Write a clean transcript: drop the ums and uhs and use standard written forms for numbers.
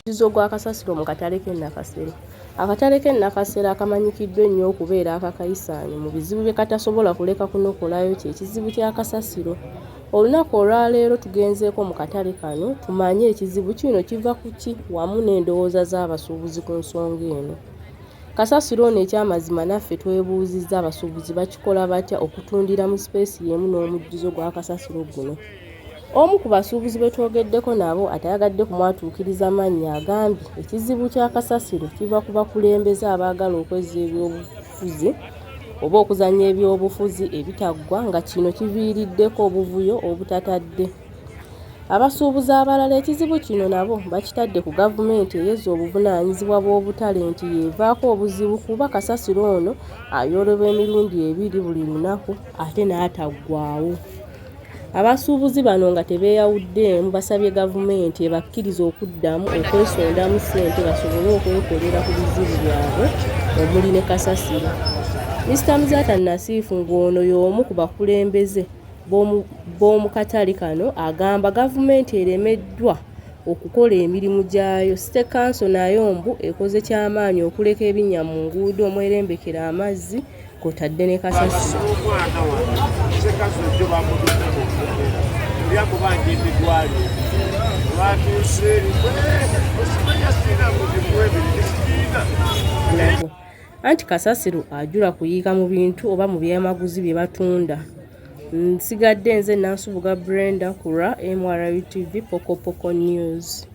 Omujjuzo gwa kasasiro mu katale k'e Nakasero. Akatale k'e Nakasero akamanyikiddwa ennyo okubeera akakayisaanyo mu bizibu bye katasobola kuleka kunokolayo kye kizibu kya kasasiro. Olunaku olwaleero tugenzeeko mu katale kano tumanye ekizibu kino kiva ku ki wamu n'endowooza z'abasuubuzi ku nsonga eno. Kasasiro ono ekyamazima naffe twebuuzizza abasuubuzi bakikola batya okutundira mu sipeesi y'emu n'omujjuzo gwa kasasiro guno. Omu ku basuubuzi be twogeddeko nabo atayagadde kumwatuukiriza mannya agambye ekizibu kya kasasiro kiva ku bakulembeze abaagala okwezza ebyobufuzi oba okuzannya ebyobufuzi ebitaggwa nga kino kiviiriddeko obuvuyo obutatadde. Abasuubuzi abalala ekizibu kino nabo bakitadde ku gavumenti eyezza obuvunaanyizibwa bw'obutale nti y'evaako obuzibu kuba kasasiro ono ayoolebwa emirundi ebiri buli lunaku ate n'ataggwaawo. Abasuubuzi bano nga tebeeyawuddeemu basabye gavumenti ebakkirize okuddamu okwesondamu ssente basobole okwekolera ku bizibu byabwe omuli ne kasasiro. Mister Muzaata Nasiifu ng'ono y'omu ku bakulembeze b'omu katale kano agamba gavumenti eremeddwa okukola emirimu gyayo. City Council nayo mbu ekoze kyamaanyi okuleka ebinnya mu nguudo omwerembekera amazzi kwotadde ne kasasiro. Omwana wano sekazi ojjo bamududde mu nkomera oli amubanja emitwalo lwatuuse eri osimanya sirina muzimu ebiri tesikiina. Anti kasasiro ajula kuyiika mu bintu oba mu byamaguzi bye batunda. Nsigadde nze Nansubuga Brenda ku lwa MRU TV Pokopoko News.